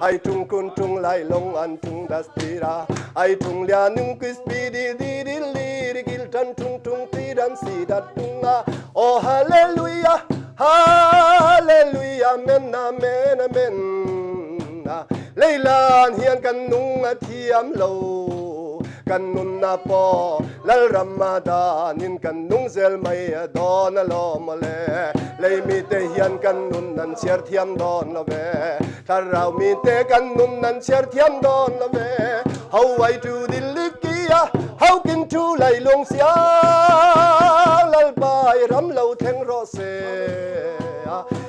Ai tung kun tung lai long an tung das tira ai tung lia nung kis pi di di di li ri gil tan tung tung ti dan si dat tung a oh hallelujah hallelujah amen amen amen Leilan hian kan nung a thiam lo kan nunna pawh Lalram a danin kan nung zel mai a dawn alawm mawle. Lei mite hian kan nun an chhiar thiam dawn lo ve. Thlarau mite kan nun an chhiar thiam dawn lo ve. Hauai tu Dillikia haukin thu lailung siang Lalpa i ram lo thleng rawh se.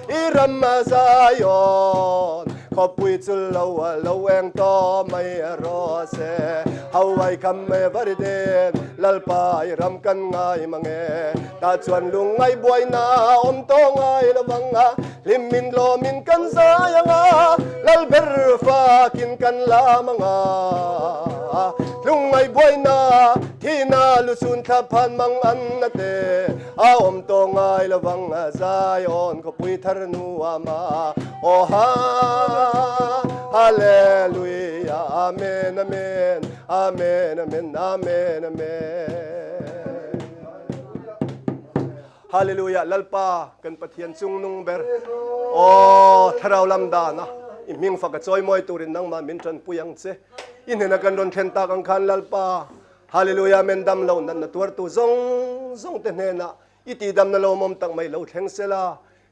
I ram a Zion khawpui chu lo a lo eng tawh mai a rawh se. Hauai kham e varden Lalpa i ram kan ngai mang e. Tah chuan lungngai buaina awm tawh ngai lo vang a, hlimin lawmin kan zai ang a, Lalber fakin kan lam ang a. Lungngai buaina thihna luchhun thla phan mang an na te. A awm tawh ngai lo vang a Zion khawpui thar nuam a aw ha Hallelujah Amen Amen Amen Amen Amen Amen Hallelujah Lalpa kan Pathian chung nung ber aw thlarau lam dan a i hming fak a chawi mawi turin nangmah min tanpui ang che i hnena kan rawn thlen tak ang khan Lalpa Hallelujah Amen dam lo natna tuartu zawng zawng te hnenah i tihdamna lawmawm tak mai lo thleng sela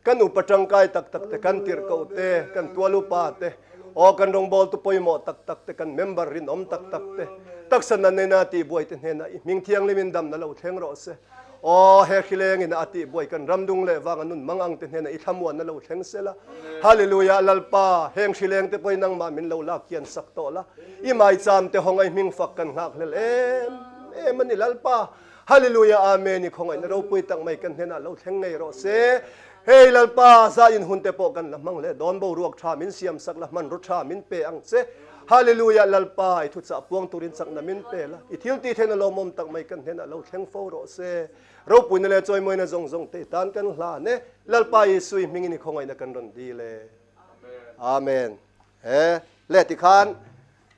kan upa tangkai tak tak te kan tirhkoh te kan tual upa te aw kan rawngbawltu pawimawh tak tak te kan member rinawm tak tak te taksa na nena tihbuai te hnenah i hming thianghlimin damna lo thleng rawh se. Aw, he hrilengin a tihbuai kan ramdung leh vang a nun mang ang te hnenah i thlamuanna lo thleng sela. Hallelujah, Lalpa, heng hrileng te pawhin nangmah min lo lak kian sak tawh la. I maicham te hawngai hming fak kan nghak hlel em em a ni Lalpa. Hallelujah, Amen, i khawngaihna ropui tak mai kan hnenah lo thleng ngei rawh se. Hei Lalpa, za in hun te pawh kan la hmang leh dawn boruak tha min siam sak la, hmanraw tha min pe ang che. Hallelujah Lalpa i thuchah puang turin chakna min pe la, i thil tih theihna lawmawm tak mai kan hnenah lo thleng fo rawh se. Ropuina leh chawimawina zawng zawng te tan kan hlan e. Lalpa Isui hmingin i khawngaihna kan rawn dil e. Amen. He leh tikhan.